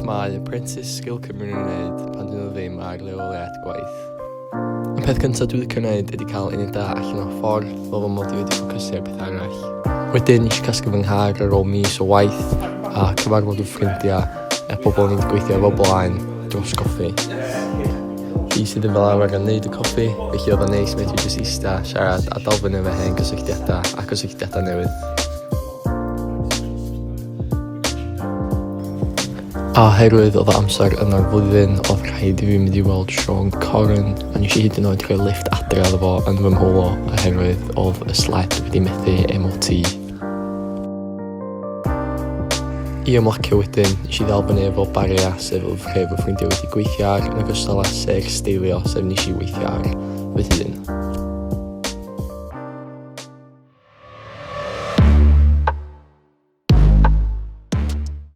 mae Apprentice Sgil Cymru yn ei wneud pan dyn nhw ddim ar leoliad gwaith. Y peth cyntaf dwi licio wneud ydy cael uned da allan o'r ffordd fel fy mod i wedi ffocysu ar pethau arall. Wedyn nes i casglu fy nghar ar ôl mis o waith a cyfarfod fy ffrindiau a pobl o'n i wedi gweithio efo blaen dros goffi. Fi sydd yn fel arfer yn neud y coffi, felly oedd o'n neis medru jyst ista, siarad a dal fyny efo hen gysylltiadau a cysylltiadau newydd. A oherwydd oedd amser yna'r flwyddyn, oedd rhaid i fi mynd i weld Siôn Corn, a nes i hyd yn oed rhoi lift adre iddo fo yn fy mholo oherwydd oedd y sled wedi methu MOT. I ymlacio wedyn, nes i ddal fyny efo Baria, sef oedd rhai o fy ffrindiau wedi gweithio ar, yn ogystal â Ser Steilio, sef nes i weithio ar fy hun.